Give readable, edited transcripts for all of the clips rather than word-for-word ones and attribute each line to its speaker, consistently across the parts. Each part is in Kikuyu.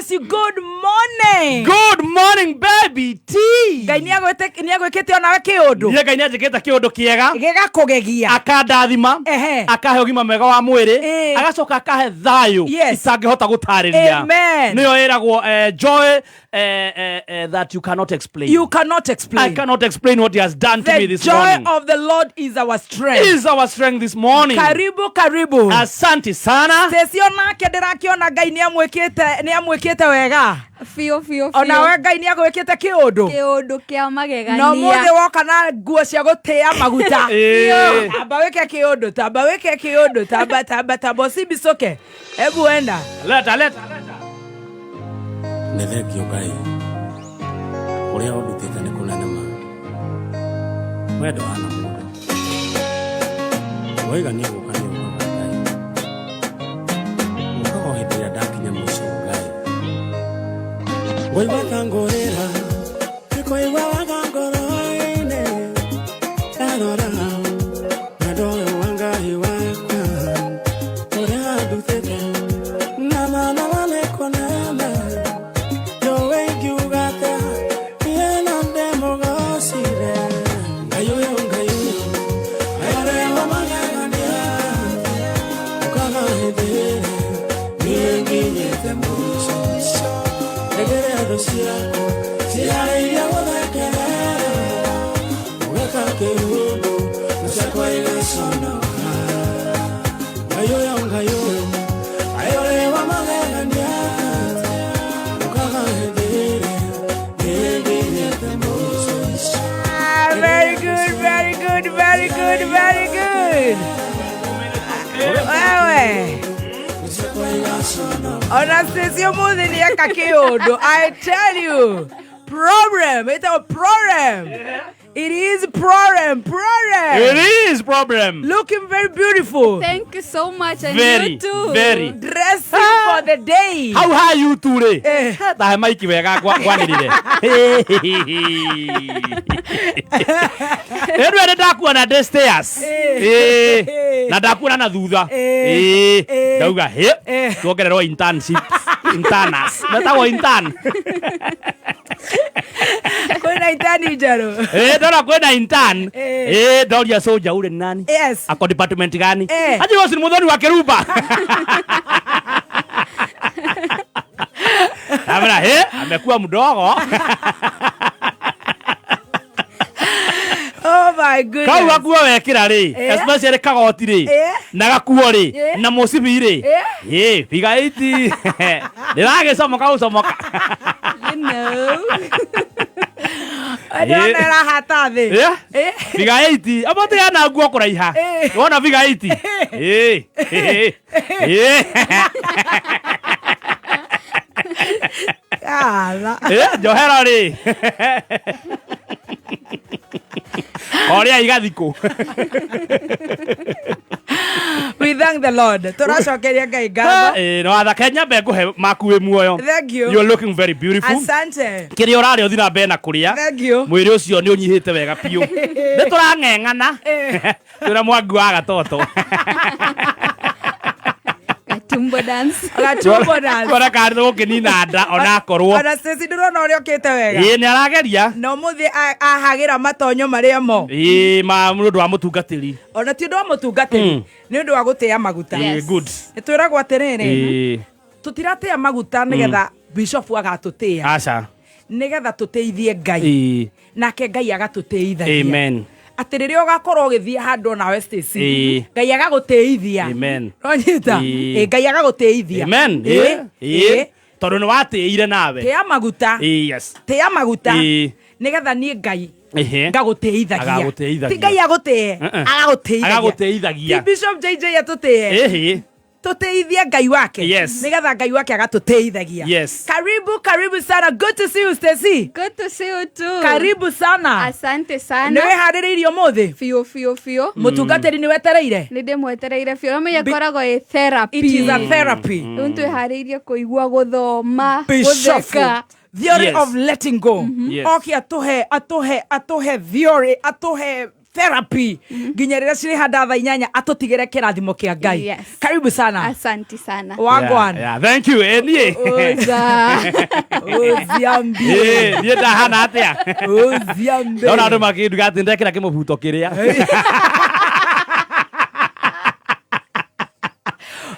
Speaker 1: Bless you. Good morning.
Speaker 2: Good morning, baby T.
Speaker 1: Ngai nĩ agwĩkĩte onawe kĩũndũ
Speaker 2: Niĩ Ngai nĩ anjĩkĩte kĩũndũ kĩega
Speaker 1: gĩgakũgegia.
Speaker 2: Akandathima, akahe ũgima mwega wa mwĩrĩ, agacoka akahe thayũ itangĩhota gũtarĩria.
Speaker 1: Amen.
Speaker 2: Nĩyo ĩragwo joy that you cannot explain.
Speaker 1: You cannot explain.
Speaker 2: I cannot explain what he has done to me
Speaker 1: The
Speaker 2: this
Speaker 1: joy
Speaker 2: morning.
Speaker 1: Of the Lord is our strength.
Speaker 2: Is our strength this morning.
Speaker 1: Karibu, karibu.
Speaker 2: Asante sana.
Speaker 1: Stacy onake ndĩrakĩona Ngai nĩ amwĩkĩte wega.
Speaker 3: Biũ biũ.
Speaker 1: Onawe Ngai nĩ agwĩkĩte kĩũndũ.
Speaker 3: Kĩũndũ kĩa magegania.
Speaker 1: Na ũmũthĩ woka na nguo cia gũtĩa maguta. Tamba wĩke kĩũndũ, tamba wĩke kĩũndũ, tamba, tamba, tamba, usibisoke. Hebu enda.
Speaker 2: Leta, leta, leta.
Speaker 4: Nĩ thengiũ Ngai, ũrĩa ũndutĩte nĩ kũnene ma. Wee ndũhana mũndũ. Woiga nĩ ũgũka nĩ ũkaga Ngai. Ũkaga o hĩndĩ ĩrĩa ndakinya mũico Ngai. Ngũigua ta ngũrĩra, nĩ kũigua waga ngoro-inĩ. Ndarora wendo ũyũ wa Ngai wakwa, ũrĩa andutĩte, na mana nĩ kũnene. Njowe ingiuga atĩa, niĩ no ndĩmũgocire. Ngai ũyũ, Ngai ũyũ, Ngai ũrĩa wa magegania, ũkaga hĩndĩ ĩrĩa niĩ nginyĩte mũico. Regere thũ ciakwa ciarĩirie gũthekerera, ũgeka kĩũndũ na ciakwa igaconoka. Ngai ũyũ, Ngai ũyũ, Ngai ũrĩa wa magegania, ũkaga hĩndĩ ĩrĩa niĩ nginyĩte mũico.
Speaker 1: Ah, very good, very good, very good, very good. Wewe. Ona Stacy ũmũthĩ nĩ eka kĩũndũ. I tell you. Problem. It's a problem. It is problem. Problem.
Speaker 2: It is problem.
Speaker 1: Looking very beautiful.
Speaker 3: Thank you so much, and
Speaker 2: Very,
Speaker 3: you too.
Speaker 2: very.
Speaker 1: Dressing for the day.
Speaker 2: Hau ha YouTube rĩ, tahe maiki wega ngwanĩrĩre. Rĩu nĩ ndakuona ndĩ stairs. Na ndakuona na thutha. Ndauga hĩ, tuongererwo internship, internas metagwo intern.
Speaker 1: Kwĩna intern njerũ.
Speaker 2: Ndona kwĩna intern. Ndoria soja ule ni nani? Ako department gani? Aje wasi ni muthoni wa Kirumba. Amera he, amekuwa mdogo.
Speaker 1: Oh my goodness.
Speaker 2: Kau gakuo wekĩra rĩ, especially kagoti rĩ, na gakuo rĩ, na mũcibi rĩ, biga 80 ndĩragĩcomoka gũcomoka.
Speaker 3: You know.
Speaker 1: Ndĩrona ĩrahata thĩ.
Speaker 2: Biga 80 amo tigana nguo kũraiha. Wona biga 80.
Speaker 1: Ala.
Speaker 2: Njohero rĩ, oria igathikũ.
Speaker 1: We thank the Lord. Tũracokeria Ngai ngatho.
Speaker 2: No athake nyambe ngũhe maku wĩ muoyo.
Speaker 1: Thank you.
Speaker 2: You're looking very beautiful.
Speaker 1: Asante.
Speaker 2: Kĩrĩa ũrarĩa ũthi na mbere na kũrĩa.
Speaker 1: Thank you.
Speaker 2: Mwĩrĩ ũcio nĩ ũnyihĩte wega biũ. Nĩ tũrang'eng'ana. Twĩna mwangi wa gatoto.
Speaker 3: Gatumbo dance.
Speaker 1: Gatumbo dance.
Speaker 2: Tuona kana nĩ gũkĩnina nda onakorwo.
Speaker 1: Ona Stacy ndũrona ũrĩa ũkĩte wega.
Speaker 2: Ĩĩ, nĩ arageria.
Speaker 1: Na ũmũthĩ ahagĩra matonyo marĩa mo.
Speaker 2: Ĩĩ, ma nĩ ũndũ wa mũtungatĩri.
Speaker 1: Ona ti ũndũ wa mũtungatĩri. Nĩ ũndũ wa gũtĩa maguta.
Speaker 2: Ĩĩ, good.
Speaker 1: Nĩ twĩragwo atĩrĩrĩ. Tũtiratĩa maguta nĩgetha bishop agatũtĩa.
Speaker 2: Aca.
Speaker 1: Nĩgetha tũtĩithie Ngai. Nake Ngai agatũtĩithagia.
Speaker 2: Amen.
Speaker 1: Atĩ rĩrĩa ũgakorwo ũgĩthiĩ handũ onawe Stacy, Ngai agagũtĩithia.
Speaker 2: Amen.
Speaker 1: Nonyita? Ĩ, Ngai agagũtĩithia.
Speaker 2: Amen.
Speaker 1: Ĩ, ĩ.
Speaker 2: Tondũ nĩ watĩire nawe.
Speaker 1: Tĩa maguta.
Speaker 2: Yes.
Speaker 1: Tĩa maguta. Nĩgetha niĩ Ngai ngagũtĩithagia.
Speaker 2: Agagũtĩithagia.
Speaker 1: Ti Ngai agũtĩe, agagũtĩithagia.
Speaker 2: Agagũtĩithagia.
Speaker 1: Ti Bishop JJ atũtĩe. Tũtĩithie Ngai wake. Nĩgetha Ngai wake agatũtĩithagia. Karibu, karibu sana. Good to see you, Stacy.
Speaker 3: Good to see you too.
Speaker 1: Karibu sana.
Speaker 3: Asante sana.
Speaker 1: Nĩ wĩharĩrĩirie ũmũthĩ?
Speaker 3: Biũ biũ biũ.
Speaker 1: Mũtungatĩri nĩ wetereire?
Speaker 3: Nĩ ndĩmwetereire biũ. Ũramenya ĩkoragwo ĩ therapy.
Speaker 1: It is a therapy.
Speaker 3: Rĩu twĩharĩirie kũigua, gũthoma,
Speaker 1: Bishop.
Speaker 3: gũtheka.
Speaker 1: Theory of letting go. Oke atũhe theory, atũhe. Therapy nginya rĩrĩa cirĩhanda thaa 8 atũtigĩre kĩrathimo kĩa Ngai.
Speaker 3: Yes.
Speaker 1: Karibu sana.
Speaker 3: Asanti sana.
Speaker 1: Wagwan.
Speaker 2: Yeah, thank you. Niĩ.
Speaker 3: Oza.
Speaker 1: Ũziambie.
Speaker 2: Niĩ ndahana atĩa?
Speaker 1: Ũziambie.
Speaker 2: Ndona andũ makĩnduga atĩ ndekĩra kĩmũbuto kĩrĩa.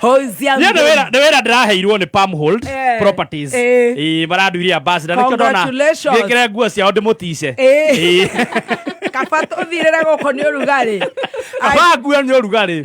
Speaker 1: Ũziambie.
Speaker 2: Niĩ nĩ wĩra ndĩraheirwo nĩ Palmhold Properties. Maranduire ambassador nĩkĩo ndona
Speaker 1: Congratulations.
Speaker 2: ngĩkĩre nguo ciao ndĩmũtice.
Speaker 1: Kaba tũthirĩre gũkũ nĩ ũrugarĩ.
Speaker 2: Kaba nguo nĩ ũrugarĩ.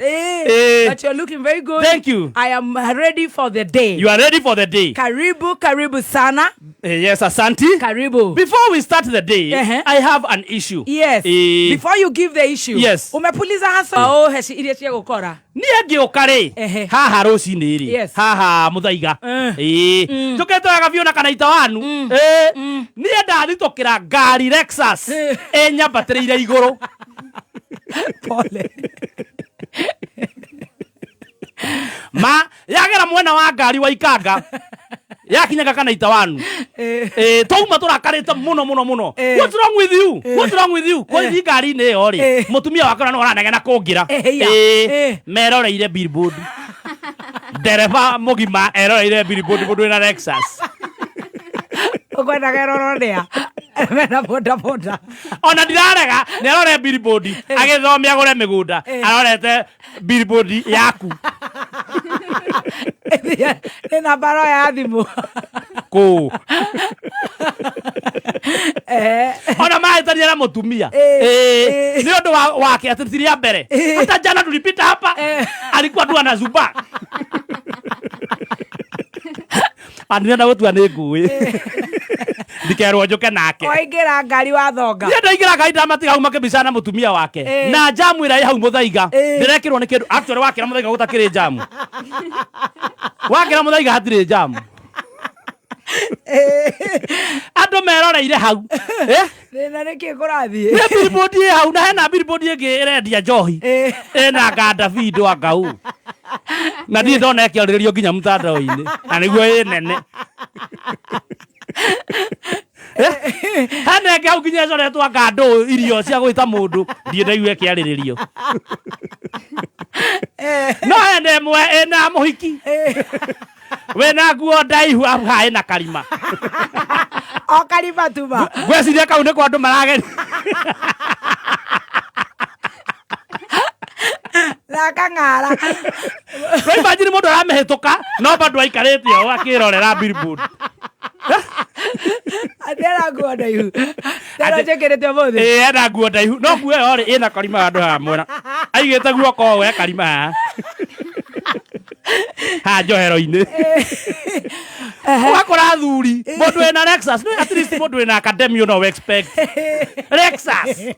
Speaker 1: But you're looking very good.
Speaker 2: Thank you.
Speaker 1: I am ready for the day.
Speaker 2: You are ready for the day.
Speaker 1: Karibu, karibu sana.
Speaker 2: Yes, asante.
Speaker 1: Karibu.
Speaker 2: Before we start the day, I have an issue.
Speaker 1: Yes. Before you give the issue.
Speaker 2: Yes.
Speaker 1: Umepuliza hasa. Oh, heci iria cia gũkora.
Speaker 2: Niĩ ngĩũka rĩ, haha rũcinĩ rĩ,
Speaker 1: Yes.
Speaker 2: haha mũthaiga, ĩĩ, njũkĩte wega biũ na kanaita wanu, ĩĩ, niĩ ndathitũkĩra ngari Lexus ĩnyambatĩrĩire igũrũ.
Speaker 1: Pole.
Speaker 2: Ma yagera mwena wa ngari wa Ikanga yakinyaga kanaita wanu, twauma tũrakarĩte mũno mũno mũno. What's wrong with you? What's wrong with you? Kũthi ngari-inĩ ĩyo rĩ, mũtumia wakwa no aranegena kũngĩra. Meroreire billboard. Ndereba mũgima eroreire billboard mũndũ wĩna Lexus.
Speaker 1: Ũkwendaga ĩrorwo nĩa? Mena boda boda.
Speaker 2: Ona ndirarega nĩ arore billboard agĩthomia agũre mĩgũnda, arorete billboard yaku.
Speaker 1: Nĩ namba ro ya thimũ.
Speaker 2: Kũ? Ona mahĩtania na mũtumia. Nĩ ũndũ wake atĩ ti rĩa mbere. Hata jana tulipita hapa alikuwa tu anazubaa. Andĩrenda gũtua nĩ ngũĩ. Ndikerwo njũke nake.
Speaker 1: Waingĩra ngari wathonga.
Speaker 2: Niĩ ndaingĩra ngari ndamatiga hau makĩmbica na mũtumia wake. Na jamu ĩrĩa ĩ hau mũthaiga. Ndĩrekĩrwo nĩ kĩndũ. Actually wakĩra mũthaiga gũtakĩrĩ jamu. Wakĩra mũthaiga hatirĩ jamu. Andũ meroreire hau.
Speaker 1: Thĩna nĩkĩ kũrathiĩ?
Speaker 2: Nĩ billboard ĩ hau na hena billboard ĩngĩ ĩrendia njohi. Ĩna Gaddafi ndwangau. Na ndirĩ ndona ĩkĩarĩrĩrio nginya mtandao-inĩ. Na nĩguo ĩ nene. Hena ĩngĩ hau nginya ĩcoretwo anga ndũ irio cia gwĩta mũndũ. Ndirĩ ndaigua ĩkĩarĩrĩrio. No hena ĩmwe ĩna mũhiki. Wĩna nguo ndaihu haha ĩna karima.
Speaker 1: O karima tuma.
Speaker 2: Ngwĩciria kau nĩko andũ marageria.
Speaker 1: Na kang'ara.
Speaker 2: Rĩu imagine mũndũ aramĩhĩtũka no bado aikarĩte ũũ akĩrorera billboard.
Speaker 1: Atĩ ena nguo ndaihu. Tena njĩkĩrĩte ũmũthĩ.
Speaker 2: Ĩĩ, ena nguo ndaihu. No nguo ĩyo rĩ, ĩna karima handũ haha mwena. Aigĩte guoko ũũ he karima haha. Haha njohero-inĩ. Ũgakora athuri, mũndũ wĩna Lexus, no at least mũndũ wĩna academy no expect. Lexus.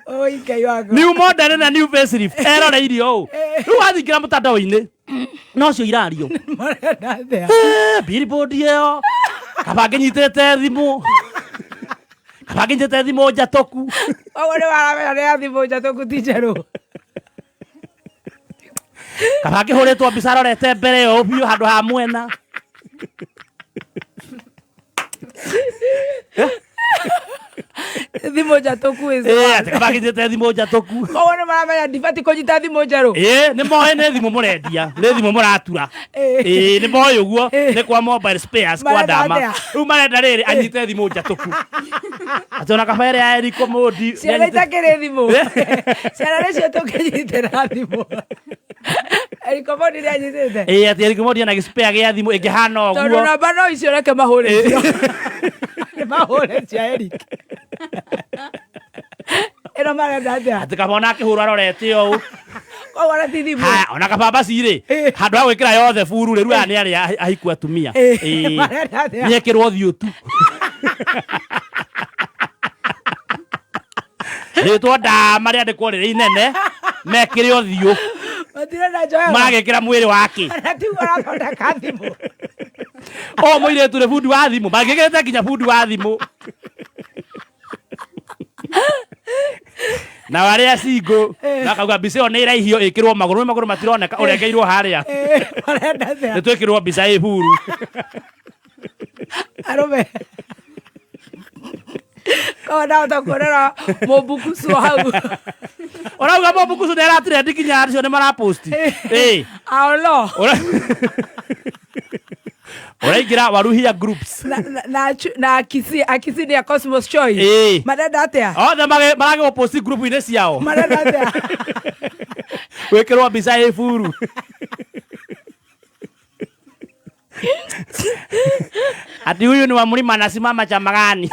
Speaker 1: Oi, Ngai wakwa.
Speaker 2: New model na new facelift. Eroreire ũũ. Rĩu wathingĩra mũtandao-inĩ, nocio irario.
Speaker 1: Marenda atĩa?
Speaker 2: Billboard ĩyo. Kaba ngĩnyitĩte thimũ. Kaba ngĩnyitĩte thimũ njatũku.
Speaker 1: Koguo nĩ waramenya nĩ ya thimũ njatũku ti njerũ.
Speaker 2: Kaba ngĩhũrĩtwo mbica arorete mbere ũũ biũ handũ ha mwena.
Speaker 1: Thimũ njatũku is one.
Speaker 2: Atĩ kaba ngĩnyitĩte thimũ njatũku.
Speaker 1: Koguo nĩ maramenya ndibatiĩ kũnyita thimũ njerũ.
Speaker 2: Nĩ moĩ nĩ thimũ mũrendia, nĩ thimũ mũratura. Nĩ moĩ ũguo, nĩ kwa mobile spares kwa
Speaker 1: Marenda
Speaker 2: Dama.
Speaker 1: atĩa?
Speaker 2: Rĩu marenda rĩrĩ anyite thimũ njatũku. Atĩ ona kaba ĩrĩa ya Eric Omondi,
Speaker 1: Ciana
Speaker 2: nĩanyite-
Speaker 1: itakĩrĩ thimũ. Ciana nĩcio tũngĩnyitĩra thimũ. Eric Omondi nĩanyitĩte.
Speaker 2: Atĩ Eric Omondi ena gĩspare gĩa thimũ ĩngĩhana
Speaker 1: Tondũ
Speaker 2: ũguo.
Speaker 1: namba no icio reke mahũre icio. Nĩ mahũre cia Eric. Ĩno marenda atĩa?
Speaker 2: Atĩ kaba ona akĩhũrwo arorete ũũ.
Speaker 1: Koguo ona ti thimũ.
Speaker 2: Haya, ona kaba mbaci rĩ, handũ ha gwĩkĩra yothe buru rĩ, rĩu aya nĩ arĩa ahiku atumia.
Speaker 1: Marenda atĩa?
Speaker 2: Nĩekĩrwo ũthiũ tu. Rĩtwa Dama rĩandĩkwo rĩrĩ inene, mekĩre ũthiũ.
Speaker 1: Matirenda njohero.
Speaker 2: Maragĩkĩra mwĩrĩ wake.
Speaker 1: Ona tiguo arathondeka thimũ.
Speaker 2: O mũirĩtu nĩ bundi wa thimũ, mangĩkĩrĩte nginya bundi wa thimũ. Na arĩa single, makauga mbica ĩyo nĩ ĩraihio ĩkĩrwo magũrũ, magũrũ matironeka, ũrengeirwo harĩa.
Speaker 1: Marenda atĩa?
Speaker 2: Nĩ twĩkĩrwo mbica ĩ buru.
Speaker 1: Arũme. No ndahota kuonera mũmbukucu hau.
Speaker 2: Ũrauga mũmbukucu nĩ aratrendi nginya acio nĩ maraposti. Ĩĩ.
Speaker 1: Aolo.
Speaker 2: Ũraingĩra Waruhia groups.
Speaker 1: Na akisi akisi nĩ a Cosmos Choice.
Speaker 2: Ĩĩ.
Speaker 1: Marenda atĩa?
Speaker 2: Othe maragĩgũposti group-inĩ ciao.
Speaker 1: Marenda atĩa?
Speaker 2: Wĩkĩrwo mbica ĩ buru. Ati huyu ni wa mlima anasimama chama gani?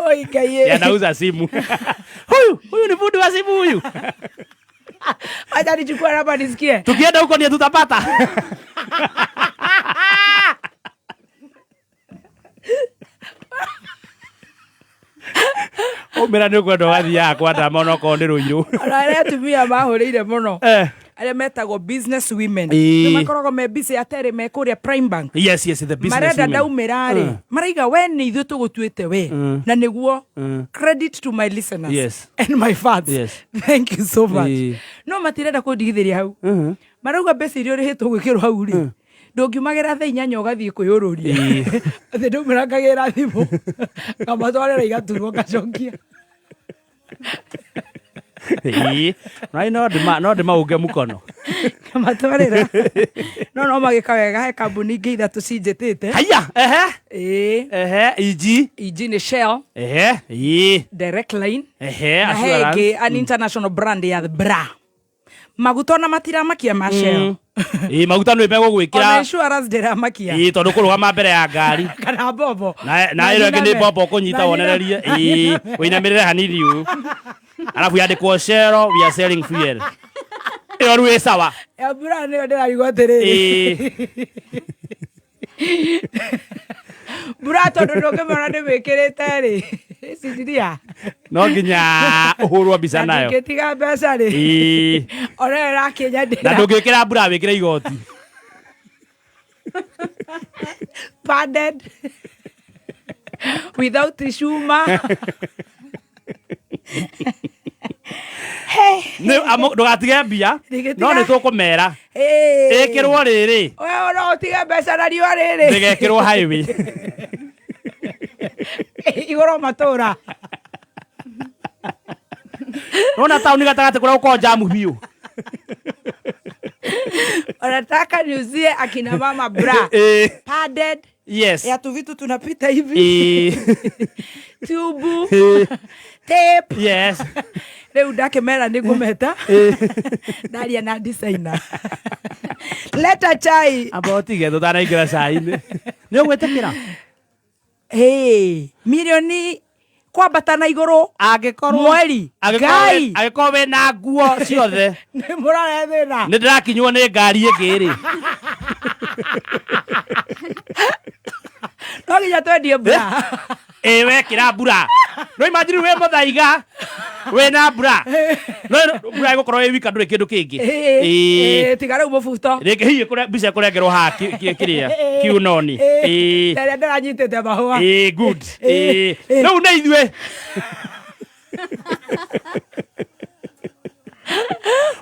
Speaker 1: Oi Ngai.
Speaker 2: Yeye anauza simu. Huyu ni fundi wa simu huyu.
Speaker 1: Acha nichukue namba nisikie.
Speaker 2: Tukienda huko ndiye tutapata. Umĩra nĩ ũkwenda ũgathiaga kwa ndama onokorwo nĩ rũirũ.
Speaker 1: Ona arĩa atumia mahũrĩire mũno.
Speaker 2: Eh.
Speaker 1: Arĩa metagwo business women.
Speaker 2: Ĩĩ.
Speaker 1: Nĩ makoragwo me busy aterĩ me kũrĩa Prime Bank.
Speaker 2: Yes, yes, the business
Speaker 1: Marenda
Speaker 2: women.
Speaker 1: ndaumĩra rĩ. Maraiga we nĩ ithuĩ tũgũtuĩte we. Na nĩguo credit to my listeners
Speaker 2: Yes.
Speaker 1: and my fans.
Speaker 2: Yes.
Speaker 1: Thank you so much.
Speaker 2: Ĩĩ.
Speaker 1: No matirenda kũndigithĩria hau. Marauga mbeca iria ũrĩhĩtwo gwĩkĩrwo hau rĩ. Ndũngiumagĩra thaa inyanya ũgathiĩ kwĩyũrũria.
Speaker 2: Ĩĩ.
Speaker 1: Atĩ ndaumĩra ngagĩra thimũ. Ngamatwarĩra igaturwo ngacokia.
Speaker 2: Ĩĩ. Na no ndĩma no ndĩmaunge mũkono.
Speaker 1: Ngamatwarĩra. No no magĩka wega he kambuni ingĩ ithatũ cinjĩtĩte.
Speaker 2: Haiya, ehe.
Speaker 1: Ĩĩ.
Speaker 2: Ehe, iji.
Speaker 1: Iji nĩ Shell,
Speaker 2: Ehe, ĩĩ.
Speaker 1: Direct Line,
Speaker 2: Ehe,
Speaker 1: na he
Speaker 2: assurance.
Speaker 1: ĩngĩ an international brand ya bra. Maguta ona matiramakia ma Shell.
Speaker 2: Ĩĩ, maguta nĩ
Speaker 1: Ona
Speaker 2: megũgwĩkĩra.
Speaker 1: insurance ndĩramakia.
Speaker 2: Ĩĩ, tondũ kũrũgama mbere ya ngari.
Speaker 1: Kana bobo.
Speaker 2: Na ĩyo ĩngĩ nĩ mbombo ũkũnyita wonererie. Ĩĩ, ũinamĩrĩre hanini ũũ. Arabu yandĩkwo Shell, we are selling fuel. Ĩyo rĩu ĩ sawa.
Speaker 1: Ya bra nĩyo ndĩrarigwo atĩrĩrĩ.
Speaker 2: Ĩĩ.
Speaker 1: Bra tondũ ndũngĩmĩona ndĩmĩkĩrĩte rĩ. Ĩcindiria.
Speaker 2: No nginya ũhũrwo mbica
Speaker 1: Na
Speaker 2: nayo.
Speaker 1: ndingĩtiga mbeca rĩ.
Speaker 2: Ĩĩ.
Speaker 1: Ona ĩyo ĩrakĩnyendera.
Speaker 2: Na ndũngĩkĩra mbura wĩkĩre igoti.
Speaker 1: Padded. Without cuma. Hey.
Speaker 2: Ndũgatige mbia.
Speaker 1: Ndingĩtiga.
Speaker 2: No nĩ tũkũmera.
Speaker 1: Hey.
Speaker 2: Ĩkĩrwo rĩrĩ.
Speaker 1: We no ũtige mbeca na riũa rĩrĩ.
Speaker 2: Ndĩgekĩrwo highway.
Speaker 1: Igũrũ matũra.
Speaker 2: Nona taũni gatagatĩ kũrĩa gũkoragwo jamu biũ.
Speaker 1: Wanataka niuzie akina mama bra.
Speaker 2: Ĩĩ.
Speaker 1: Padded.
Speaker 2: Yes.
Speaker 1: Ya tuvitu tunapita hivi.
Speaker 2: Ĩĩ.
Speaker 1: Tubu.
Speaker 2: Ĩĩ.
Speaker 1: Tape.
Speaker 2: Yes.
Speaker 1: Rĩu ndakĩmera nĩ ngũmeta. Ndaria na designer. Leta chai.
Speaker 2: Amba ũtige tũtanaingĩra cai-inĩ. Nĩ ũgwĩtĩkĩra?
Speaker 1: Hey, milioni kwambata na igũrũ
Speaker 2: Angĩkorwo
Speaker 1: mweri. Ngai.
Speaker 2: angĩkorwo wĩna nguo ciothe
Speaker 1: Nĩ mũrare thĩna.
Speaker 2: nĩ ndĩrakinywo nĩ ngari ĩngĩ rĩ.
Speaker 1: No nginya twendie mbura.
Speaker 2: Ĩ wekĩra mbura. No imagine wĩ mũthaiga wĩna mbura. No mbura ĩgũkorwo ĩ wika ndũrĩ kĩndũ kĩngĩ. Ĩĩ.
Speaker 1: Ĩĩ, tiga rĩu mũbuto.
Speaker 2: Rĩngĩ hihi mbica ĩkũrengerwo haha kĩrĩa kiunoni. Ĩĩ.
Speaker 1: Rĩrĩa ndĩranyitĩte mahũa.
Speaker 2: Ĩĩ good.
Speaker 1: Ĩĩ.
Speaker 2: Ĩĩ. Rĩu nĩ ithuĩ.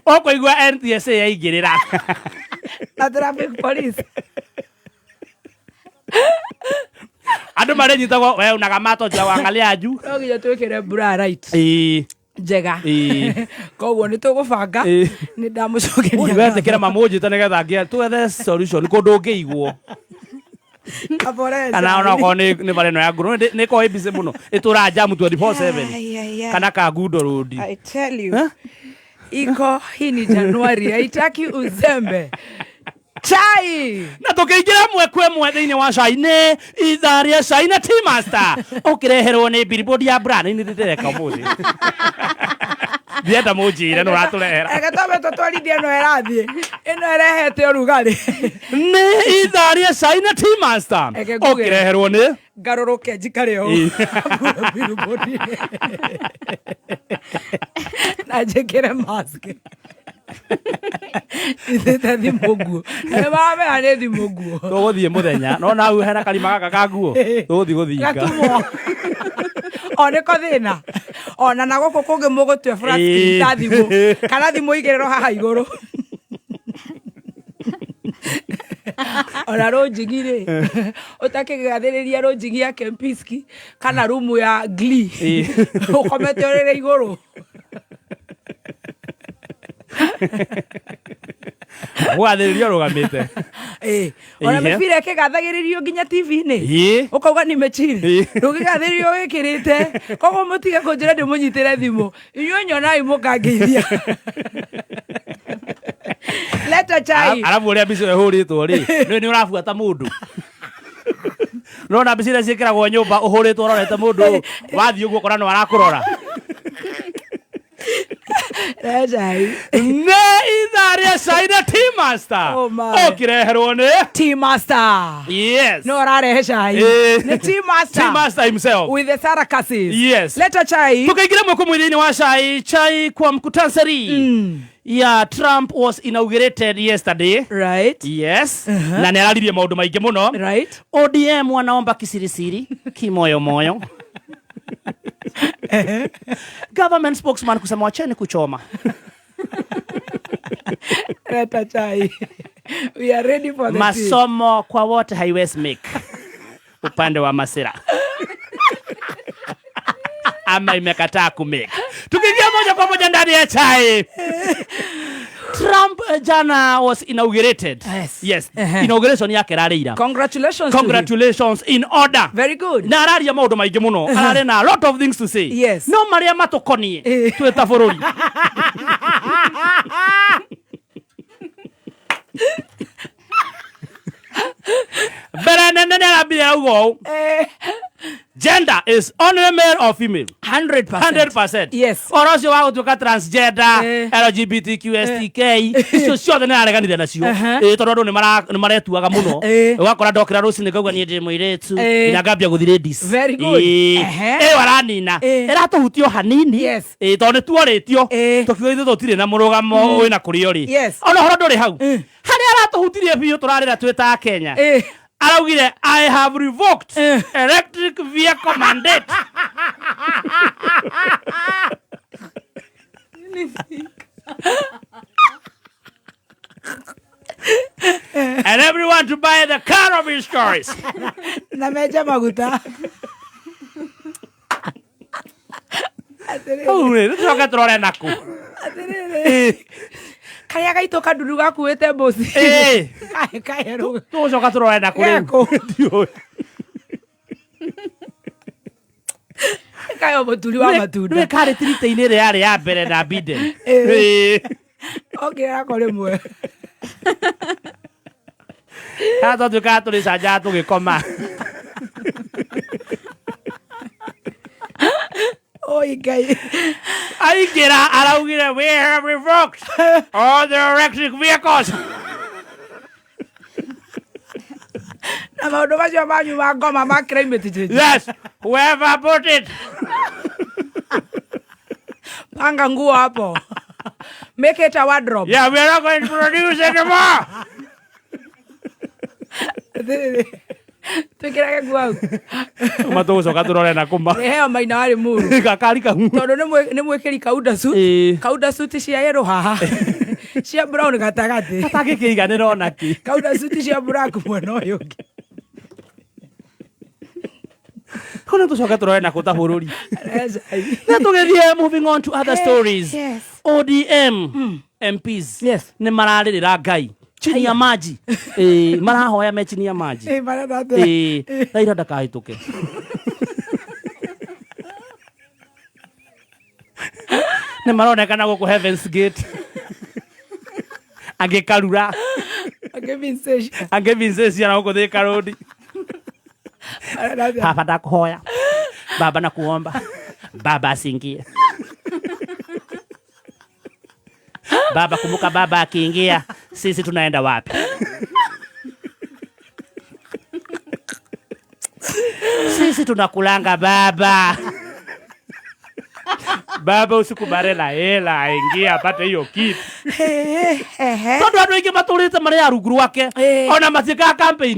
Speaker 2: Ũkũigua NTSA yaingĩrĩra.
Speaker 1: Na traffic police.
Speaker 2: Andũ marĩnyitagwo we unaga mato njia wangalia juu.
Speaker 1: No nginya twĩkĩre mbura right.
Speaker 2: Ĩĩ.
Speaker 1: Njega.
Speaker 2: Ĩĩ.
Speaker 1: Koguo nĩ tũgũbanga.
Speaker 2: Ĩĩ.
Speaker 1: Nĩ ndamũcokeria.
Speaker 2: Wetĩkĩra mamũnjĩte nĩgetha ngĩe twethe solution kũndũ ũngĩigwo.
Speaker 1: Kabore
Speaker 2: Kana ona okorwo nĩ bara ĩno ya nguru nĩ ĩkoragwo ĩ busy mũno ĩtũraga jamu 24/7.
Speaker 1: Ai, ai, ai.
Speaker 2: Kana Kangundo Road.
Speaker 1: I tell you. Iko hii ni Januari haitaki uzembe. Chai.
Speaker 2: Na tũkĩingĩra ĩmwe kwa ĩmwe thĩinĩ wa cai-inĩ ithaa rĩa cai na Tea Master ũkĩreherwo nĩ billboard ya bra nĩ ndĩreka ũmũthĩ. Ndienda mũnjĩre nĩ ũratũrehera.
Speaker 1: Reke twambe tũtwarithie ĩno ĩrathiĩ. Ĩno ĩrehete ũrugarĩ.
Speaker 2: Nĩ ithaa rĩa cai na Tea Master
Speaker 1: Reke nguge.
Speaker 2: ũkĩreherwo nĩ
Speaker 1: Ngarũrũke njikare ũũ.
Speaker 2: Ĩĩ.
Speaker 1: Billboard-inĩ. Na njĩkĩre mask. Ithĩte thimũ nguo. Nĩ mamenya nĩ thimũ nguo.
Speaker 2: Tũgũthiĩ mũthenya no na hau hena karima gaka ka nguo tũgũthiĩ gũthinga.
Speaker 1: Gatumwo. O nĩko thĩna. Ona na gũkũ kũngĩ mũgũtue flat screen ta thimũ. Kana thimũ igĩrĩrwo haha igũrũ. Ona rũnjigi rĩ, ũtakĩgathĩrĩria rũnjigi ya Kempiski kana rumu ya Glee. Ũkomete ũrĩrĩ igũrũ.
Speaker 2: Gũgathĩrĩria ũrũgamĩte.
Speaker 1: Ĩ, ona
Speaker 2: Ihe.
Speaker 1: mĩbira ĩkĩgathagĩrĩrio nginya TV-inĩ.
Speaker 2: Ĩ.
Speaker 1: Ũkauga ni mechiri.
Speaker 2: Ĩ.
Speaker 1: Ndũngĩgathĩrĩrio wĩkĩrĩte. Koguo mũtige kũnjĩra ndĩmũnyitĩre thimũ. Inyuĩ nyonai mũkangeithia. Leta chai.
Speaker 2: Arabu ũrĩa mbica ĩyo ĩhũrĩtwo rĩ, nĩ nĩ ũrabuata mũndũ. Nona mbica iria ciĩkĩragwo nyũmba ũhũrĩtwo ũrorete mũndũ wathiĩ ũguo ũkona no arakũrora.
Speaker 1: Leta chai.
Speaker 2: Nĩ ithaa rĩa cai na Tea Master.
Speaker 1: Oh my.
Speaker 2: Ũkĩreherwo nĩ
Speaker 1: Tea Master.
Speaker 2: Yes.
Speaker 1: No ũrarehe cai.
Speaker 2: Ĩ.
Speaker 1: Nĩ Tea Master.
Speaker 2: Tea Master himself.
Speaker 1: With the Sarakasis.
Speaker 2: Yes.
Speaker 1: Leta chai.
Speaker 2: Tukaingira mwako mwĩrĩ-inĩ wa cai chai kwa mkutansari ya Trump was inaugurated yesterday.
Speaker 1: Right.
Speaker 2: Yes. Na nĩ araririe maũndũ maingĩ mũno.
Speaker 1: Right.
Speaker 2: ODM wanaomba kisirisiri kimoyomoyo. Government spokesman kusema wacheni kuchoma.
Speaker 1: Leta chai. We are ready for the tea.
Speaker 2: Masomo kwa wote haiwezi make upande wa Masira ama imekataa kumake. Tukiingia moja kwa moja ndani ya chai. Trump jana was inaugurated.
Speaker 1: Yes.
Speaker 2: Yes.
Speaker 1: Ehe.
Speaker 2: Inauguration yake rarĩ ira.
Speaker 1: Congratulations. to him.
Speaker 2: Congratulations in order.
Speaker 1: Very good.
Speaker 2: Na araria maũndũ maingĩ mũno. Ararĩ na a lot of things to say.
Speaker 1: Yes.
Speaker 2: No marĩa matũkoniĩ
Speaker 1: Eh.
Speaker 2: twĩ ta bũrũri. Mbere nene nĩ arambire arauga ũũ.
Speaker 1: Eh,
Speaker 2: Gender is only male or female.
Speaker 1: 100%.
Speaker 2: 100%.
Speaker 1: Yes.
Speaker 2: Ũhoro ũcio wa gũtuĩka transgender,
Speaker 1: Eh.
Speaker 2: LGBTQSTK, icio ciothe nĩ areganire nacio.
Speaker 1: Aha.
Speaker 2: Ĩ, tondũ andũ nĩ maretuaga mũno.
Speaker 1: Eh.
Speaker 2: Ũgakora ndokĩra rũcinĩ ngauga niĩ ndĩ mũirĩtu,
Speaker 1: Eh.
Speaker 2: nginya ngambia gũthiĩ ladies.
Speaker 1: Very good.
Speaker 2: Ĩ,
Speaker 1: Ehe.
Speaker 2: ĩyo aranina.
Speaker 1: Eh.
Speaker 2: Ĩratũhutia o hanini.
Speaker 1: Yes.
Speaker 2: Ĩ, tondũ nĩ tuorĩtio.
Speaker 1: Eh.
Speaker 2: Tũkiuga ithuĩ tũtirĩ na mũrũgamo wĩna kũrĩa ũrĩ.
Speaker 1: Yes.
Speaker 2: Ona ũhoro ndũrĩ hau.
Speaker 1: Mm.
Speaker 2: Harĩa aratũhutirie biũ tũrarĩra twĩ ta Kenya.
Speaker 1: Eh.
Speaker 2: Araugire I have revoked
Speaker 1: Eh.
Speaker 2: electric vehicle mandate. And everyone to buy the car of his choice.
Speaker 1: Na menje maguta. Atĩrĩrĩ.
Speaker 2: Hau rĩ, tũcoke tũrore naku.
Speaker 1: Atĩrĩrĩ. Karĩa gaitũ kandudu gakuĩte mbũci.
Speaker 2: Ĩ.
Speaker 1: Kaĩ kaerũ.
Speaker 2: Tũgũcoka tũrore naku rĩu.
Speaker 1: Geko.
Speaker 2: Ndiũĩ.
Speaker 1: Kayo mũturi wa matunda.
Speaker 2: Nĩwe karĩ tirita-inĩ ĩrĩa yarĩ ya mbere na Biden.
Speaker 1: Ĩ.
Speaker 2: Ĩ.
Speaker 1: Ongerera ko rĩmwe.
Speaker 2: Haha twatuĩkaga tũrĩcanjaga tũgĩkoma.
Speaker 1: Oi Ngai.
Speaker 2: Aingĩra araugire we have revoked all the electric vehicles.
Speaker 1: Na maũndũ macio manyu ma ngoma ma climate change.
Speaker 2: Yes, whoever bought it.
Speaker 1: Panga nguo hapo. Make it a wardrobe.
Speaker 2: Yeah, we are not going to produce anymore.
Speaker 1: Atĩrĩrĩ. Twĩkĩrage nguo hau.
Speaker 2: Kuma tũgũcoka tũrore na kuma.
Speaker 1: Heo maina warĩ muru.
Speaker 2: Gakari kau.
Speaker 1: Tondũ nĩ mwĩkĩri kauda suit.
Speaker 2: Ĩ.
Speaker 1: Kauda suit cia yellow haha. Cia brown gatagatĩ.
Speaker 2: Atangĩkĩiganĩra ona kĩ.
Speaker 1: Kauda suit cia black mwena ũyũ ũngĩ.
Speaker 2: Kau nĩ tũcoke tũrore na kũ ta bũrũri.
Speaker 1: Ecai.
Speaker 2: Na tũgĩthiĩ moving on to other stories.
Speaker 3: Yes.
Speaker 2: ODM MPs
Speaker 1: Yes.
Speaker 2: nĩ mararĩrĩra Ngai chini ya maji. Ĩ, marahoya me chini ya maji.
Speaker 1: Ĩ, marenda atĩa?
Speaker 2: Ĩ, Raila ndakahĩtũke. Nĩ maronekana gũkũ Heaven's Gate. Angĩ Karura,
Speaker 1: Angĩ Vincent.
Speaker 2: angĩ Vincent na gũkũ Thika Road.
Speaker 1: Marenda atĩa?
Speaker 2: Baba ndakuhoya. Baba nakuomba. Baba asiingie. Baba kumbuka, baba akiingia sisi tunaenda wapi? Sisi tunakulanga baba. Baba usikubale na hela aingie apate hiyo kitu. Tondu andu aingi maturite mari a rungu rwake
Speaker 1: Eh.
Speaker 2: ona matiĩkaga campaign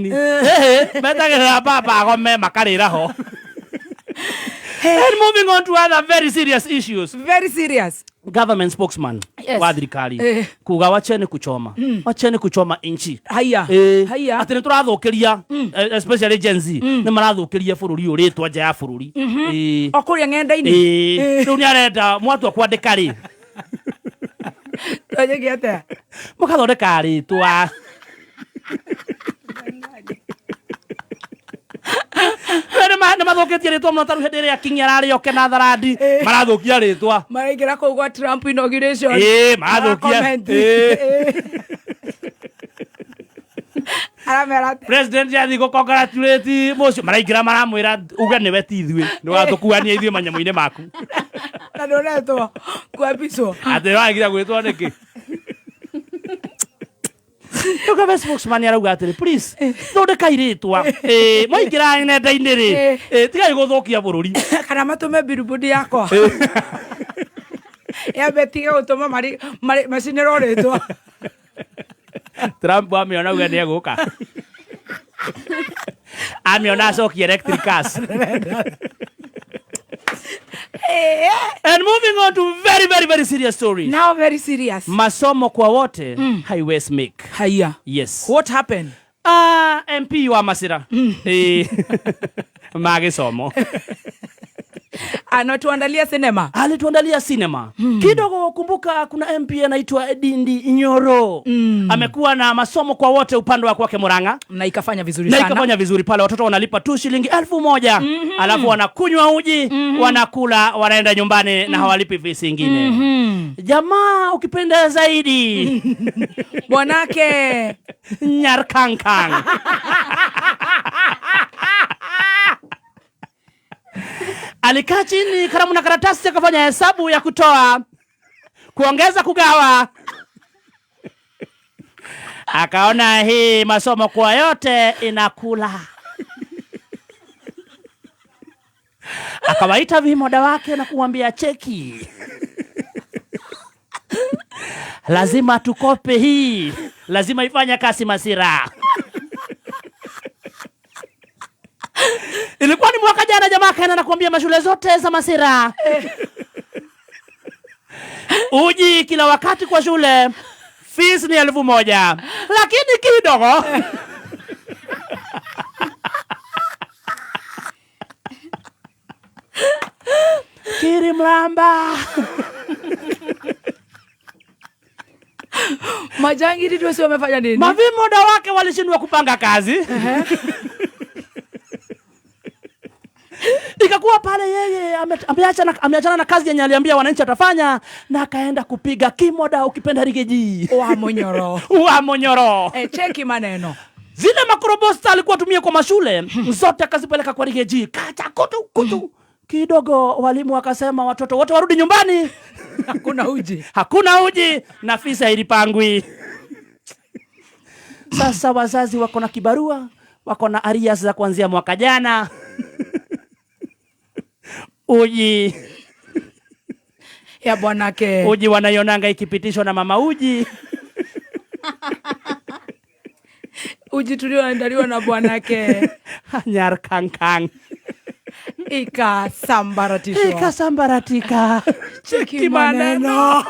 Speaker 2: metagĩrĩra baba agome makarĩra ho. And moving on to other very serious issues.
Speaker 1: Very serious.
Speaker 2: Government spokesman
Speaker 1: Yes.
Speaker 2: wa thirikari kuga wacheni kuchoma, wacheni kuchoma inchi.
Speaker 1: Haya. Haya.
Speaker 2: Atä nä tå rathå kä ria, especially Gen Z, nä marathå kä ria bå rå ri å rä twa nja ya bå rå ri.
Speaker 1: O kũrĩa ng'enda-inĩ.
Speaker 2: Rä u nä arenda mwatua kwandä ka rä
Speaker 1: Twanjĩke atĩa?
Speaker 2: Må kathondeka rä twa nä mathå kä tie rä twa må no tarä u hä ndä ä rä a kingi ararä oke na tharandi marathå kia rä twa.
Speaker 1: Maraingĩra kũu gwa Trump inauguration.
Speaker 2: Marathũkia.
Speaker 1: Mara-comment. Aramera atĩa?
Speaker 2: President yathi gå congratulate mũcio maraingä ra maramwä ra uge nä we ti ithuä nä watå kuania ithuä manyamå-inä maku.
Speaker 1: Na ndũretwo kuapicwo.
Speaker 2: Atä wagira gwä two nä kä rä u spokesman arauga atä rä please thondekai rä twa mwaingä ra nenda-inä rä tigai gå thå kia bå rå ri.
Speaker 1: Kana matũme billboard yakwa yambe tige gũtũma macinĩrwo rĩtwa.
Speaker 2: Trump amĩona uge nä egå ka amĩona acokie electric cars. And moving on to very very very serious story.
Speaker 1: Now very serious.
Speaker 2: Masomo kwa wote highways make.
Speaker 1: Haya.
Speaker 2: Yes.
Speaker 1: What happened?
Speaker 2: Ah, MP wa Masira ma gĩcomo
Speaker 1: Anatuandalia cinema.
Speaker 2: Alituandalia cinema kidogo. Kumbuka kuna MP anaitwa Dindi Nyoro, amekuwa na masomo kwa wote upande wa kwake Murang'a
Speaker 1: na ikafanya vizuri
Speaker 2: na
Speaker 1: sana.
Speaker 2: Ikafanya vizuri pale. Watoto wanalipa tu shilingi 1000, alafu wanakunywa uji, wanakula, wanaenda nyumbani na hawalipi fees ingine. Jamaa ukipenda zaidi
Speaker 1: bwanake
Speaker 2: Nyarkankang alikaa chini, kalamu na karatasi, akafanya hesabu ya kutoa, kuongeza, kugawa, akaona hii masomo kwa yote inakula. Akawaita vimoda wake na kuwambia, cheki, lazima tukope hii, lazima ifanye kasi Masira. Ilikuwa ni mwaka jana, jamaa kaenda na kuambia mashule zote za Masira uji kila wakati kwa shule, fees ni 1000, lakini kidogo kiri mramba.
Speaker 1: Majangili tu wamefanya nini?
Speaker 2: Mavimoda wake walishindwa kupanga kazi. Ikakuwa pale yeye ameachana na kazi yenye aliambia wananchi atafanya na akaenda kupiga kimoda, ukipenda rigeji
Speaker 1: wa Monyoro.
Speaker 2: Wa Monyoro.
Speaker 1: Cheki maneno.
Speaker 2: Zile makrobosta alikuwa tumia kwa mashule zote akazipeleka kwa rigeji, kacha kutu kutu. Kidogo walimu wakasema watoto wote warudi nyumbani.
Speaker 1: Hakuna uji.
Speaker 2: Hakuna uji na fisa ilipangwi. Sasa wazazi wako na kibarua, wako na arias za kuanzia mwaka jana. Uji
Speaker 1: ya bwanake.
Speaker 2: Uji wanaionanga ikipitishwa na mama uji.
Speaker 1: Uji tulioandaliwa na bwanake.
Speaker 2: Nyarkankang.
Speaker 1: Ikasambaratishwa.
Speaker 2: Ikasambaratika.
Speaker 1: Cheki maneno.